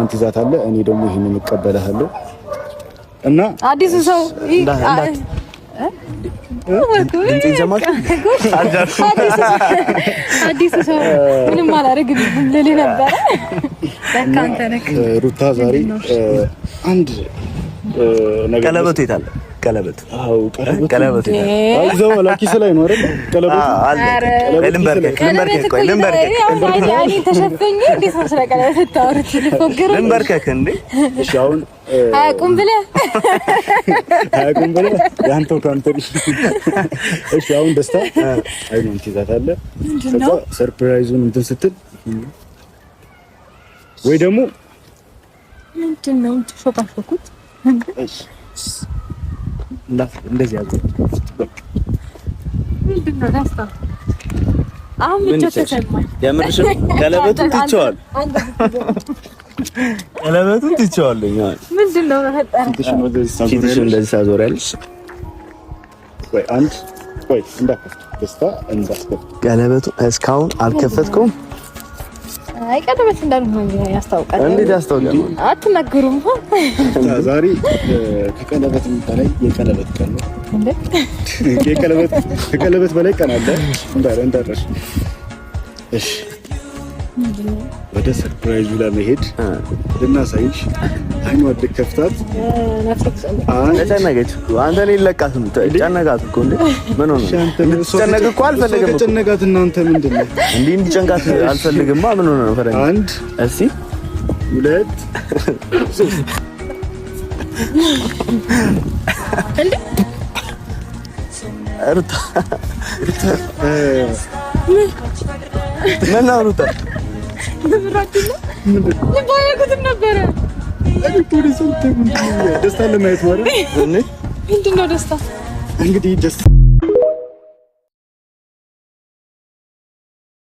አይኗን ትይዛታለህ፣ እኔ ደግሞ ይሄንን እቀበልሃለሁ እና አዲሱ ሰው ድምፄን ሰማችሁ? አዲሱ ሰው ምንም አላደርግም ልልህ ነበረ። ለካ አንተ ነህ። ሩታ ዛሬ አንድ ነገር ቀለበቱ የት አለ? ቀለበቱ። አዎ፣ ቀለበቱ። ቀለበቱ የት አለ? አይ፣ ይዘው ኪስ ላይ ነው አይደል? ቀለበቱ። አለ። ልንበርከክ፣ ልንበርከክ፣ ቆይ ልንበርከክ። እኔ ተሸፈኝ። እንዴት ነው ስለ ቀለበት ስታወሩት? ልፎግር? ልንበርከክ እንዴ? እሺ፣ አሁን አያውቁም ብለህ። አያውቁም ብለህ ያንተው ካንተ። እሺ፣ አሁን ደስታ አይኗን ትይዛታለህ። ከዛ surprise ኡን እንትን ስትል ወይ ደግሞ ምንድን ነው ሾካሾኩት? እሺ። እንደዚህ ያዘ። ምንድን ነው ደስታ? አሁን ምቾት ተሰማኝ። የምርሽ ቀለበቱን ትቼዋለሁ። ቀለበቱን ትቼዋለሁ። ምንድን ነው ተፈጠረ? ፊትሽን ወደዚህ ፊትሽን እንደዚህ ታዞሪያለሽ። ቆይ፣ አንድ ቆይ፣ እንዳትከፍት ደስታ፣ እንዳትከፍት። ቀለበቱ እስካሁን አልከፈትኩም። አይ፣ ቀለበት እንዳልሆነ ያስታውቃል። እንዴት ያስታውቃል? አትናገሩም? ዛሬ ከቀለበት በላይ የቀለበት ቀን ነው። እንዴ? የቀለበት ከቀለበት በላይ ቀን አለ። እንዳረሽ። እሺ፣ ወደ surprise ኡ ለመሄድ ልናሳይሽ አይኗን ልከፍታት። ተጨነቀች እኮ። አንተ እኔን ለቃት ነው፣ ጨነቃት እኮ። እንዴ፣ ምን ሆነ? እንድትጨነቅ እኮ አልፈልግም እኮ። ጨነቃት። እናንተ ምንድን ነው? እንዴ፣ እንዲጨንቃት አልፈልግማ። ምን ሆነ ነው ፈረንጅ? አንድ፣ እስቲ። ሁለት፣ ሶስት። እንዴ? ሩታ፣ ምን ነው ሩታ? ልብ አያውቁትም ነበረ። ደስታ ለማየት ማለት ምንድን ነው ደስታ? እንግዲህ ደስታ